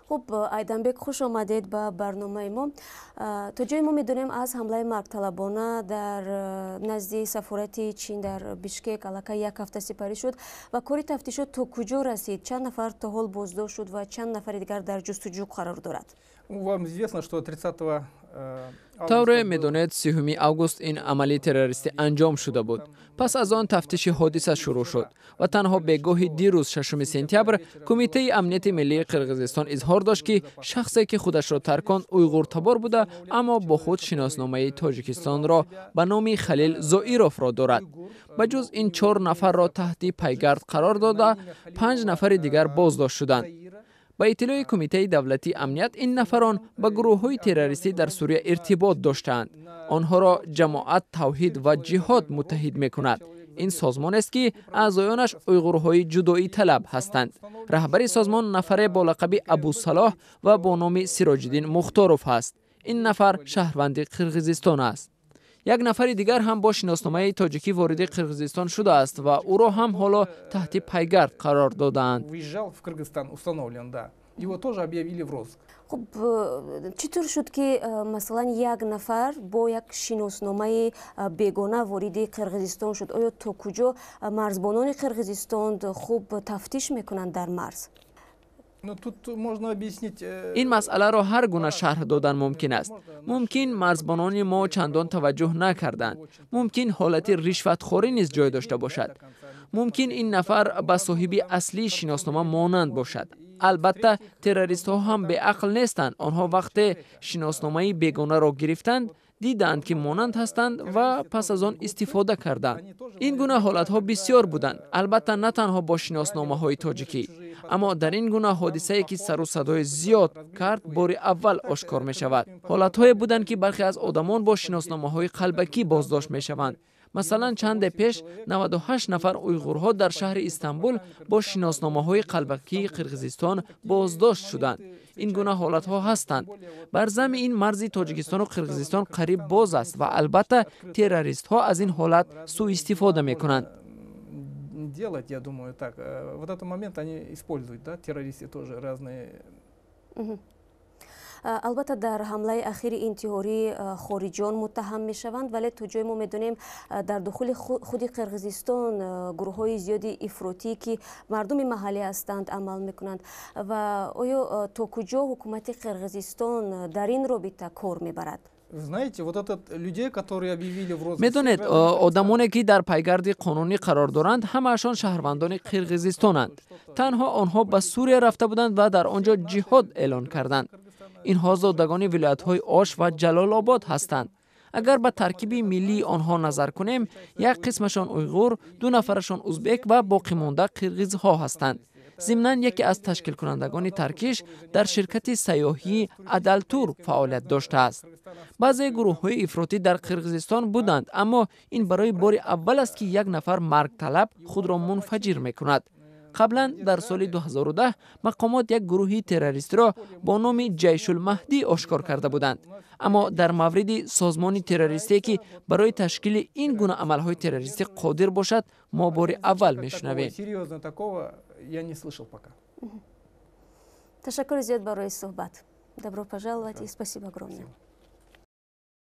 Хуб, Айданбек, хуш омадед ба барномаи мо. То ҷое мо медонем, аз ҳамлаи маргталабона дар назди сафорати Чин дар Бишкек аллакай як ҳафта сипарӣ шуд ва кори тафтишот то куҷо расид? Чанд нафар то ҳол боздошт шуд ва чанд нафари дигар дар ҷустуҷӯ қарор дорад? Вам известно, что 30 Тавре медонед, 30-уми август ин амали террористӣ анҷом шуда буд. Пас аз он тафтиши ҳодиса шурӯъ шуд ва танҳо бегоҳи дирӯз, 6-уми сентябр, Кумитаи амнияти миллии Қирғизистон изҳор дошт, ки шахсе, ки худашро тарконд, уйғуртабор буда, аммо бо худ шиносномаи Тоҷикистонро ба номи Халил Зоировро дорад. Ба ҷуз ин чор нафарро таҳти пайгард қарор дода, панҷ нафари дигар боздошт шуданд. Ба иттилои Кумитаи давлатии амният, ин нафарон ба гурӯҳҳои террористӣ дар Сурия иртибот доштаанд. Онҳоро Ҷамоат тавҳид ва ҷиҳод муттаҳид мекунад. Ин созмонест, ки аъзоёнаш уйғурҳои ҷудоиталаб ҳастанд. Раҳбари созмон нафаре бо лақаби Абусалоҳ ва бо номи Сироҷиддин Мухторов ҳаст. Ин нафар шаҳрванди Қирғизистон аст. Як нафари дигар ҳам бо шиносномаи тоҷикӣ вориди Қирғизистон шудааст ва ӯро ҳам ҳоло таҳти пайгард қарор додаанд. Въезжал в Кыргызстан, установлен, да. Его тоже объявили в розыск. Хуб, чӣ тур шуд, ки масалан як нафар бо як шиносномаи бегона вориди Қирғизистон шуд? Оё то куҷо марзбонони Қирғизистон хуб тафтиш мекунанд дар марз? Ну, тут можно объяснить. Ин масъаларо ҳар гуна шарҳ додан мумкин аст. Мумкин, марзбонони мо чандон таваҷҷӯҳ накарданд. Мумкин, ҳолати ришватхорӣ низ ҷой дошта бошад. Мумкин, ин нафар ба соҳиби аслии шиноснома монанд бошад. Албатта, террористҳо ҳам беақл нестанд. Онҳо вақте шиносномаи бегонаро гирифтанд, диданд, ки монанд ҳастанд, ва пас аз он истифода карданд. Ин гуна ҳолатҳо бисёр буданд, албатта, на танҳо бо шиносномаҳои тоҷикӣ, аммо дар ин гуна ҳодисае, ки сару садои зиёд кард, бори аввал ошкор мешавад. Ҳолатҳое буданд, ки бархе аз одамон бо шиносномаҳои қалбакӣ боздошт мешаванд. Масалан, чанде пеш 98 нафар уйғурҳо дар шаҳри Истанбул бо шиносномаҳои қалбакии Қирғизистон боздошт шуданд. Ин гуна ҳолатҳо ҳастанд. Бар замми ин, марзи Тоҷикистону Қирғизистон қариб боз аст ва албатта, террористҳо аз ин ҳолат сӯистифода мекунанд. Делать, я думаю, так. Вот этот момент они используют, да, террористы тоже разные. Албатта, дар ҳамлаи ахири интиҳорӣ хориҷиён муттаҳам мешаванд, вале то ҷое мо медонем, дар дохили худи Қирғизистон гурӯҳҳои зиёди ифротӣ, ки мардуми маҳаллӣ ҳастанд, амал мекунанд. Ва оё то куҷо ҳукумати Қирғизистон дар ин робита кор мебарад? Знаете, вот этот людей, которые объявили в розыск. Медонед, одамоне, ки дар пайгарди қонунӣ қарор доранд, ҳамаашон шаҳрвандони Қирғизистонанд. Танҳо онҳо ба Сурия рафта буданд ва дар он ҷо ҷиҳод эълон карданд. Инҳо зодагони вилоятҳои Ош ва Ҷалолобод ҳастанд. Агар ба таркиби миллии онҳо назар кунем, як қисмашон уйғур, ду нафарашон узбек ва боқимонда қирғизҳо ҳастанд. Зимнан, яке аз ташкилкунандагони таркиш дар ширкати сайёҳии Адалтур фаъолият доштааст. Баъзе гурӯҳҳои ифротӣ дар Қирғизистон буданд, аммо ин барои бори аввал аст, ки як нафар маргталаб худро мунфаҷир мекунад. Қаблан дар соли 2010 мақомот як гурӯҳи террористиро бо номи Ҷайшулмаҳдӣ ошкор карда буданд, аммо дар мавриди созмони террористие, ки барои ташкили ин гуна амалҳои террористӣ қодир бошад, мо бори аввал мешунавем. Серьезно, такого я не слышал пока. Ташаккури зиёд барои суҳбат. Добро пожаловать и спасибо огромное.